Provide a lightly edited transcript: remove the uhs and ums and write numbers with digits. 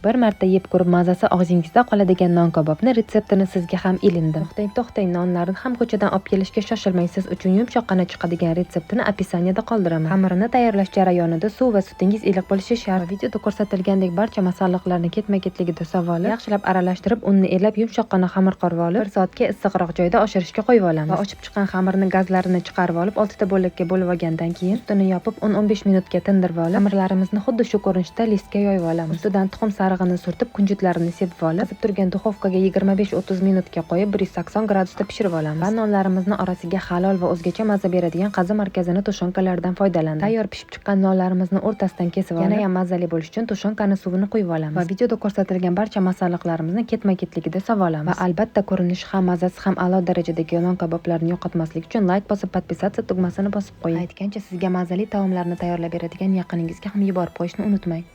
Bir marta yeb ko'rib, mazasi og'zingizda qoladigan non kabobni retseptini sizga ham ilindim. To'xtang, to'xtang, nonlarni ham ko'chadan olib kelishga shoshilmang. Siz uchun yumshoqqina chiqadigan retseptini описание da qoldiraman. Xamirini tayyorlash jarayonida suv va sutingiz iliq bo'lishi shart. Videoda ko'rsatilgandek barcha masalliqlarni ketma-ketligida solib olib, yaxshilab aralashtirib, unni elab yumshoqqina xamir qorib olib, 1 soatga issiqroq joyda oshirishga qo'yib olamiz. Va ochib chiqqan xamirni gazlarini chiqarib olib, 6 ta bo'lakka bo'lib olgandan keyin ustini yopib 10-15 minutga tindirib olib, xamirlarimizni xuddi shu ko'rinishda listga yoyib olamiz. Ustidan tuxum sarig'ini surtib, kunjutlarini sepib olib, qizib turgan duxovkaga 25-30 minutga qo'yib, 180 gradusda pishirib olamiz. Va nonlarimizni orasiga halol va o'zgacha maza beradigan Qazi markazini тушёнка laridan foydalandim. Tayyor pishib chiqqan nonlarimizni o'rtasidan kesib olib, yana ham mazali bo'lishi uchun тушёнка ni suvini quyib olamiz. Va videoda ko'rsatilgan barcha masalliqlarimizni ketma-ketligida solib olamiz. Va albatta ko'rinishi ham, mazasi ham a'lo darajadagi non kaboblarni yo'qotmaslik uchun layk bosib, подписаться tugmasini bosib qo'ying. Aytgancha, sizga mazali taomlarni tayyorlab beradigan yaqiningizga ham yuborib qo'yishni unutmang.